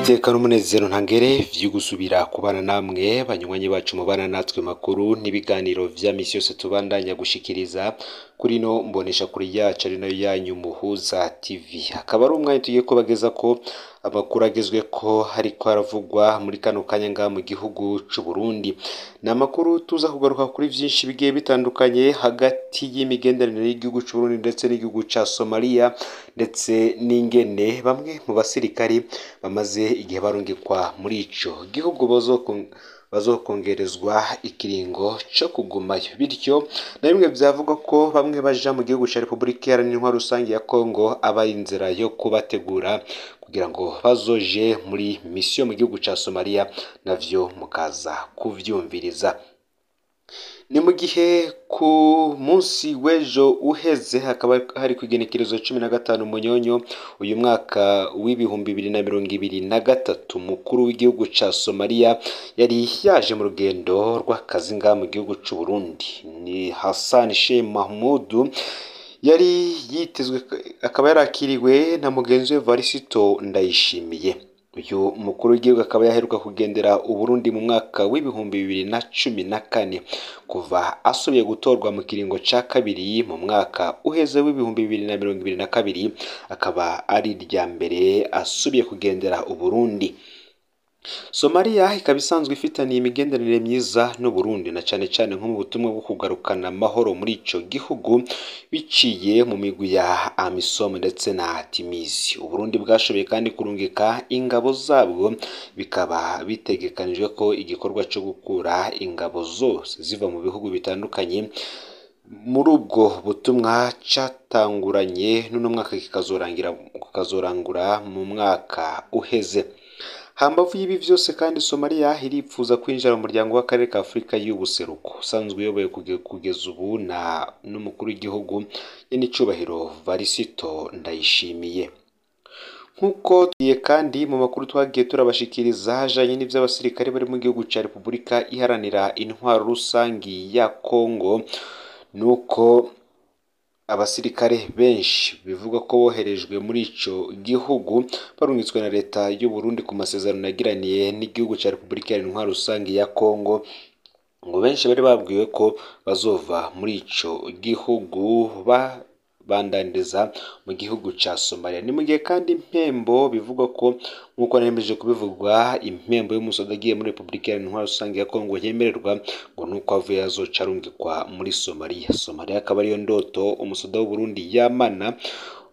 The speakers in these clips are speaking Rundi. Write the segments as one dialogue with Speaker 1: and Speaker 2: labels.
Speaker 1: Iteka n'umunezero ntangere vyo gusubira kubana namwe banywanyi bacu mubana natwe makuru n'ibiganiro vya misi yose tubandanya gushikiriza kuri no mbonesha kuri yacu ari nayo yanyu Muhuza TV. Akaba ari umwanya tugiye kubageza ko amakuru agezweko hariko haravugwa muri kano kanya ngaha mu gihugu c'u Burundi. Ni amakuru tuza kugaruka kuri vyinshi bigiye bitandukanye hagati y'imigenderanire y'igihugu c'u Burundi ndetse n'igihugu ca Somalia, ndetse n'ingene bamwe mu basirikari bamaze igihe barungikwa muri ico gihugu bazokongerezwa ikiringo co kugumayo. Bityo na bimwe vyavugwa ko bamwe baja mu gihugu ca Republika Iharanira Intwaro Rusangi ya Kongo aba ari inzira yo kubategura kugira ngo bazoje muri misiyo mu gihugu ca Somalia, navyo mukaza kuvyumviriza. Ni mu gihe ku munsi w'ejo uheze hakaba hari ku igenekerezo 15 Munyonyo uyu mwaka w'2023, umukuru w'igihugu ca Somalia yari yaje mu rugendo rw'akazi ngaha mu gihugu c'u Burundi, ni Hassan Sheikh Mahmoud. Yari yitezwe akaba yarakiriwe na mugenzi we Varisito Ndayishimiye. Uyu mukuru w'igihugu akaba yaheruka kugendera Uburundi mu mwaka w'2014, kuva asubiye gutorwa mu kiringo ca kabiri mu mwaka uheze w'2022, akaba ari irya mbere asubiye kugendera Uburundi. Somalia ikaba isanzwe ifitaniye imigenderanire myiza n'Uburundi, na cane cane nko mu butumwa bwo kugarukana amahoro muri ico gihugu biciye mu migwi ya AMISOM ndetse na TIMIS. Uburundi bwashoboye kandi kurungika ingabo zabwo, bikaba bitegekanijwe ko igikorwa co gukura ingabo zose ziva mu bihugu bitandukanye muri ubwo butumwa catanguranye n'uno mwaka kikazorangura mu mwaka uheze. Hambavu y'ibi vyose kandi, Somalia iripfuza kwinjira mu muryango w'akarere ka Afurika y'ubuseruko usanzwe uyoboye kugeza ubu na n'umukuru w'igihugu nyenicubahiro Varisito Ndayishimiye. Nk'uko tugiye kandi mu makuru twagiye turabashikiriza hajanye n'ivy'abasirikare bari mu gihugu ca Republika Iharanira Intwaro Rusangi ya Kongo, nuko abasirikare benshi bivugwa ko boherejwe muri ico gihugu barungitswe na leta y'u Burundi ku masezerano yagiraniye n'igihugu ca Republika Iharanira Intwaro Rusangi ya Kongo, ngo benshi bari babwiwe ko bazova muri ico gihugu babandaniriza mu gihugu ca Somalia. Ni mu gihe kandi impembo bivugwa ko, nk'uko nahemeje kubivugwa, impembo y'umusoda agiye muri Republika Iharanira Intwaro Rusangi ya Kongo yemererwa ngo nuko avuye azoca arungikwa muri Somalia. Somalia akaba ariyo ndoto umusoda w'Uburundi yamana,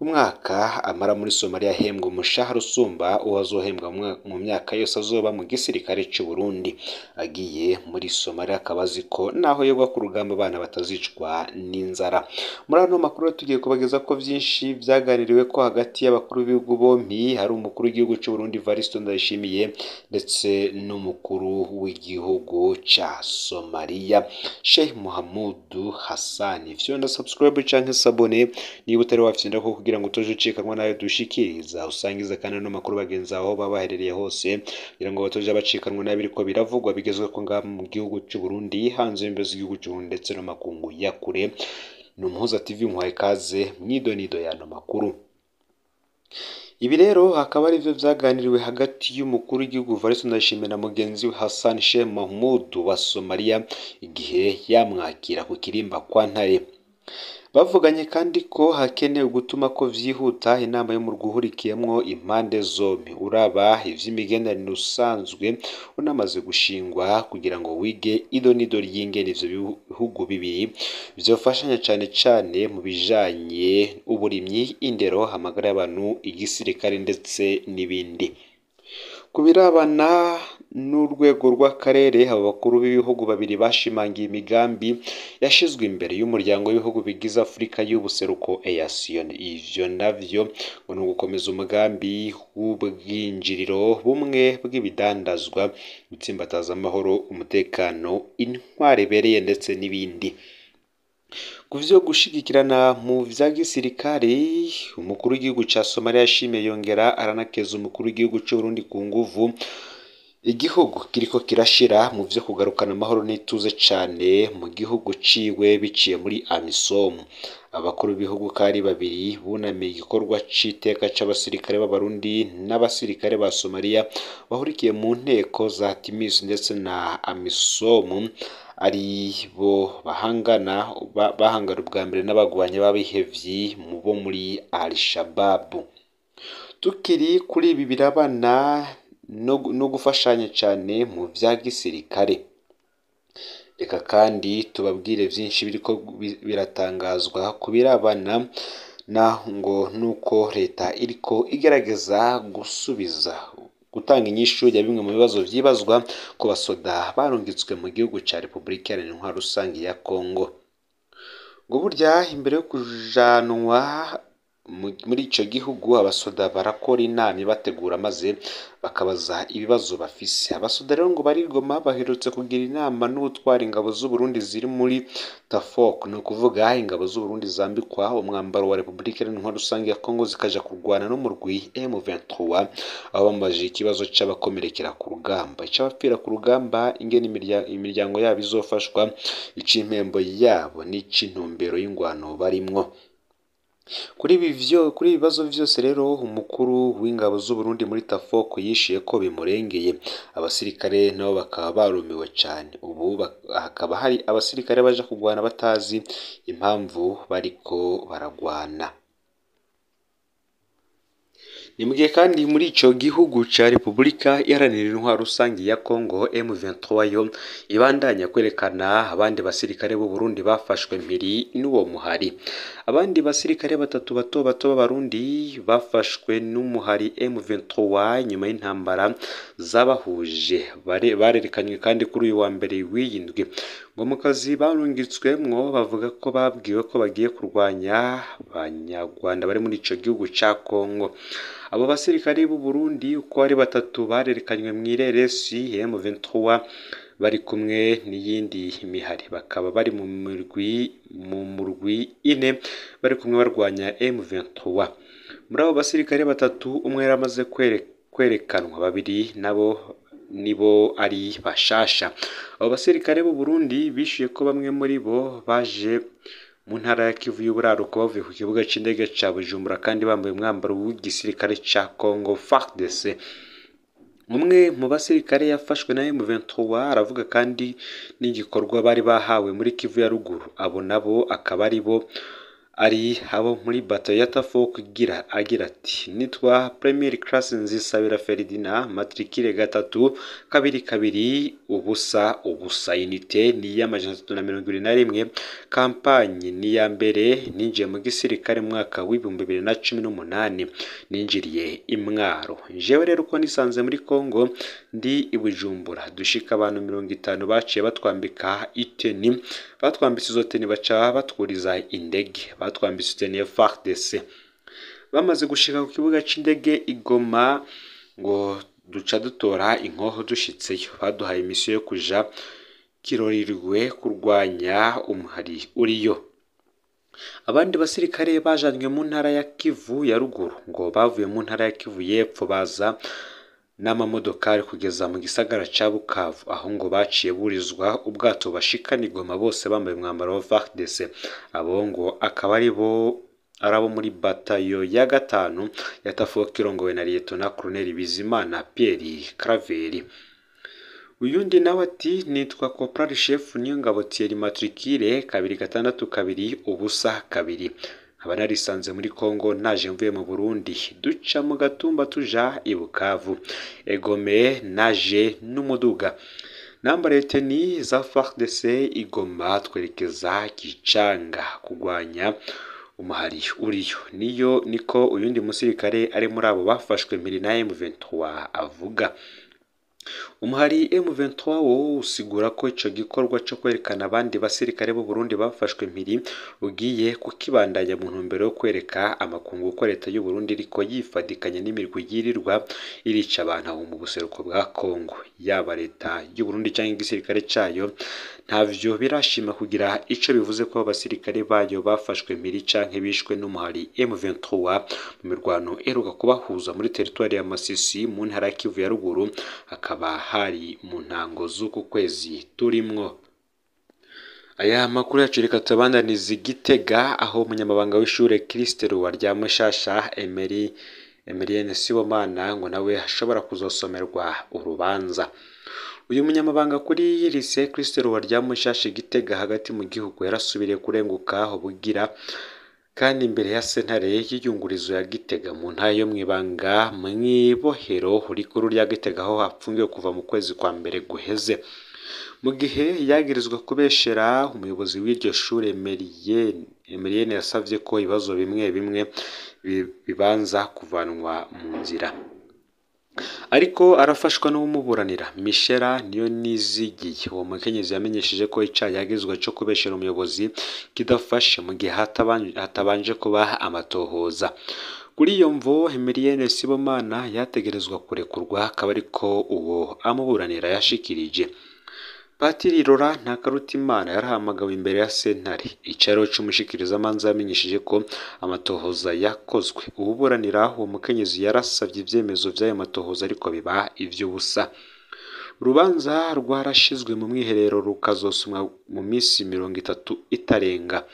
Speaker 1: umwaka amara muri Somalia ahembwa umushahara usumba uwo azohembwa mu myaka yose azoba mu gisirikare c'u Burundi. Agiye muri Somalia akaba azi ko naho yogwa ku rugamba abana batazicwa n'inzara. Muri ano makuru tugiye kubageza ko vyinshi vyaganiriwe ko hagati y'abakuru b'ibihugu bompi, hari umukuru w'igihugu c'u Burundi Varisito Ndayishimiye ndetse n'umukuru w'igihugu ca Somalia Sheikh Mohamud Hassan. Fyonda subscribe canke s'abonner niba utari wafyonda ko kugira ngo utoje ucikanwa nayo dushikiriza, usangiza kandi ano makuru bagenzi aho baba baherereye hose, kugira ngo batoje bacikanwa nayo biriko biravugwa bigezweho ngaha mu gihugu c'u Burundi, hanze y'imbibe z'igihugu c'u Burundi ndetse no makungu ya kure. Ni Umuhuza TV, muhaye ikaze mwidonido y'ano makuru. Ibi rero hakaba arivyo vyaganiriwe hagati y'umukuru w'igihugu Varisito Ndayishimiye na mugenzi we Hassan Sheikh Mahmoud wa Somalia igihe yamwakira ku kirimba kwa Ntare. Bavuganye kandi ko hakenewe gutuma ko vyihuta inama y'umurwi uhurikiyemwo impande zompi uraba ivy'imigenderanire usanzwe unamaze gushingwa, kugira ngo wige idonido ry'ingene ivyo bihugu bibiri vyofashanya cane cane mu bijanye uburimyi, indero, amagara y'abantu, igisirikare ndetse n'ibindi. Ku birabana n'urwego rw'akarere, abo bakuru b'ibihugu babiri bashimangiye imigambi yashizwe imbere y'umuryango w'ibihugu bigize Afurika y'ubuseruko EAC. Ivyo navyo ngo ni ugukomeza umugambi w'ubwinjiriro bumwe bw'ibidandazwa, gutsimbataza amahoro, umutekano, intwaro ibereye ndetse n'ibindi. Ku vyo gushigikirana mu vya gisirikare, umukuru w'igihugu ca Somalia yashimiye yongera aranakeza umukuru w'igihugu c'u Burundi ku nguvu Igihugu kiriko kirashira mu vyo kugarukana amahoro n'ituze cane mu gihugu ciwe biciye muri AMISOM. Abakuru b'ibihugu ko ari babiri bunamiye igikorwa c'iteka c'abasirikare b'Abarundi n'abasirikare ba Somalia bahurikiye mu nteko za TIMIS ndetse na AMISOM, ari bo bahangana bahangana ubwa mbere n'abagwanyi b'abihevyi mu bo muri Al-Shabaab. Tukiri kuri ibi birabana no gufashanya cane mu vya gisirikare, reka kandi tubabwire vyinshi biriko biratangazwa ku birabana na ngo nuko leta iriko igerageza gusubiza gutanga inyishu ya bimwe mu bibazo vyibazwa ku basoda barungitswe mu gihugu ca Repubulika Iharanira Intwaro Rusangi ya Kongo. Ngo burya imbere yo kujanwa muri ico gihugu, abasoda barakora inama ibategura maze bakabaza ibibazo bafise. Abasoda rero ngo barigoma baherutse kugira inama n'utwara ingabo z'Uburundi ziri muri TAFOC, ni ukuvuga ingabo z'Uburundi zambikwa umwambaro wa Repubulika Iharanira Intwaro Rusangi ya Kongo zikaja kurwana n'umurwi M23, aho bamubajije ikibazo c'abakomerekera ku rugamba, ic'abapfira ku rugamba, ingene imiryango yabo izofashwa, ic'impembo yabo n'ic'intumbero y'ingwano barimwo. Kuri ibi bibazo vyose rero, umukuru w'ingabo z'Uburundi muri TAFOC yishuye ko bimurengeye. Abasirikare nabo bakaba barumiwe cane. Ubu hakaba hari abasirikare baja kugwana batazi impamvu bariko baragwana. Ni mu gihe kandi muri ico gihugu ca Repubulika Iharanira Intwaro Rusangi ya Kongo, M23 yo ibandanya kwerekana abandi basirikare b'u Burundi bafashwe mpiri n'uwo muhari. Abandi basirikare batatu bato bato b'Abarundi bafashwe n'umuhari M23 nyuma y'intambara zabahuje barerekanywe kandi kuri uyu wa mbere w'iyindwi. Ngo mu kazi barungitswemwo bavuga ko babwiwe ko bagiye kurwanya abanyarwanda bari muri ico gihugu ca Kongo. Abo basirikare b'u Burundi uko ari batatu barerekanywe mw'ireresi M23 bari kumwe n'iyindi mihari, bakaba bari mu murwi ine bari kumwe barwanya M23. Muri abo basirikare batatu, umwe yaramaze kwerekanwa, babiri nabo nibo ari bashasha. Abo basirikare b'u Burundi bishuye ko bamwe muri bo baje mu ntara ya Kivu y'Uburaruko bavuye ku kibuga c'indege ca Bujumbura kandi bambaye umwambaro w'igisirikare ca Congo FARDC. Umwe mu basirikare yafashwe na M23 aravuga kandi n'igikorwa bari bahawe muri Kivu ya ruguru. Abo nabo akaba ari bo ari abo muri bato ya TAFOC agira ati: nitwa Premier Class Nzisabira Ferdinand, matricule 3 2 2 0 0, unité ni ya 371, kampanye ni ya mbere, ninjiye mu gisirikare mu mwaka w'2018, ninjiriye imwaro. Jewe rero uko nisanze muri Kongo ndi i Bujumbura, dushika abantu 50 baciye batwambika iteni, batwambitse izo teni baca batwuriza indege, batwambitse iteni ya FARDC. Bamaze gushika ku kibuga c'indege i Goma ngo duca dutora inkoho dushitseyo, baduhaye imisiyo yo kuja Kirorirwe kurwanya umuhari uriyo. Abandi basirikare bajanywe mu ntara ya Kivu ya ruguru ngo bavuye mu ntara ya Kivu y'epfo baza n'amamodokari kugeza mu gisagara ca Bukavu, aho ngo baciye burizwa ubwato bashikana i Goma bose bambaye umwambaro wa FARDC. Abo ngo akaba ari bo arabo muri batayo ya 5 ya TAFOC irongowe na Lieutenant Colonel Bizimana Pierre Claver. Uyundi nawe ati: nitwa Corporal Chef Niyongabo Thierry, matricule 2 6 2 0 2, nkaba narisanze muri Kongo naje mvuye mu Burundi, duca mu Gatumba tuja i Bukavu, egome naje n'umuduga, nambariye teni za FARDC i Goma twerekeza Kicanga kugwanya umuhari uriyo. Niyo niko uyundi musirikare ari muri abo bafashwe mpiri na M23 avuga. Umuhari M23 wo usigura ko ico gikorwa co kwerekana abandi basirikare b'u Burundi bafashwe mpiri ugiye kukibandanya mu ntumbero yo kwereka amakungu ko leta y'u Burundi iriko yifadikanya n'imirwi yirirwa irica abantu aho mu buseruko bwa Kongo. Yaba leta y'u Burundi canke igisirikare cayo ntavyo birashima kugira ico bivuze ko abasirikare bayo bafashwe mpiri canke bishwe n'umuhari M23 mu mirwano iheruka kubahuza muri teritwari ya Masisi mu ntara ya Kivu ya ruguru, hakaba hari mu ntango z'uku kwezi turimwo. Aya makuru yacu reka tubandanize Gitega, aho umunyamabanga w'ishure Christ Roi rya Mushasha Emilienne Sibomana ngo nawe ashobora kuzosomerwa urubanza. Uyu munyamabanga kuri Lycée Christ Roi rya Mushasha Gitega hagati mu gihugu yarasubiriye kurenguka ubugira kandi imbere ya sentare y'iyungurizo ya Gitega mu ntara yo mwibanga mw'ibohero rikuru rya Gitega, aho apfungiwe kuva mu kwezi kwa mbere guheze, mu gihe yagirizwa kubeshera umuyobozi w'iryo shure Emilienne yasavye ko ibibazo bimwe bimwe bibanza kuvanwa mu nzira, ariko arafashwa n'uwumuburanira Michela niyo nizigiye. Uwo mukenyezi yamenyesheje ko icaha yagirizwa co kubeshera umuyobozi kidafashe mu gihe hatabanje kuba amatohoza. Kuri iyo mvo Emilienne Sibomana yategerezwa kurekurwa, akaba ariko uwo amuburanira yashikirije. Patiri Laurent Ntakarutimana yarahamagawe imbere ya sentare. Icaro c'umushikirizamanza yamenyesheje ko amatohoza yakozwe. Uwuburanira uwo mukenyezi yarasavye ivyemezo vy'ayo matohoza ariko biba ivy'ubusa. Urubanza rwarashizwe mu mwiherero rukazosomwa mu misi 30 itarenga.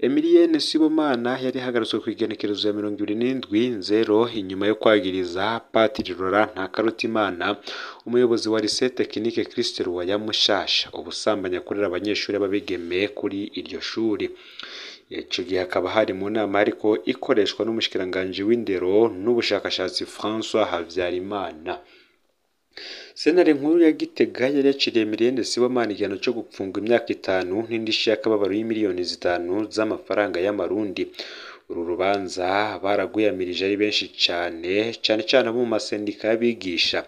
Speaker 1: Emilienne Sibomana yari ihagaritswe kw'igenekerezo ya 27 Nzero inyuma yo kwagiriza Patiri Laurent Ntakarutimana, umuyobozi wa Lycée Technique Christ Roi ya Mushasha, ubusambanyi akorera abanyeshuri b'abigeme kuri iryo shuri. Ico gihe hakaba hari mu nama ariko ikoreshwa n'umushikiranganji w'indero n'ubushakashatsi François Habyarimana. Sentare nkuru ya Gitega yari yaciriye Emilienne Sibomana igihano co gupfungwa imyaka 5 n'indishyi y'akababaro y'imiliyoni 5 z'amafaranga y'amarundi. Uru rubanza baragwiyamirije ari benshi cane, cane cane abo mu masendika y'abigisha,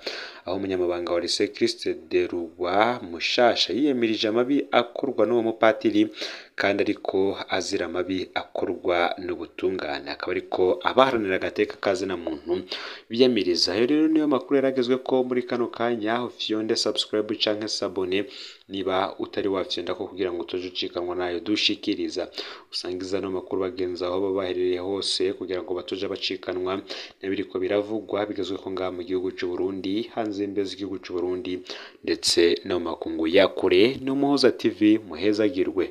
Speaker 1: aho umunyamabanga wa Lycée Christ de Roi Mushasha yiyamirije amabi akorwa n'uwo mupatiri kandi ariko azira amabi akorwa n'ubutungane, akaba ariko abaharanira agateka kazina muntu biyamiriza. Ayo rero niyo makuru yaragezwe ko muri kano kanya. Ufyonde subscribe canke s'abonner niba utari wafyonda ko kugira ngo utoje ucikanwa nayo dushikiriza. Usangiza no makuru bagenzi aho baba baherereye hose kugira ngo batoje bacikanwa n'ibiriko biravugwa bigezwe ko ngaha mu gihugu c'u Burundi, hanze y'imbibe z'igihugu c'u Burundi ndetse no mu makungu ya kure. No Muhoza TV, muhezagirwe.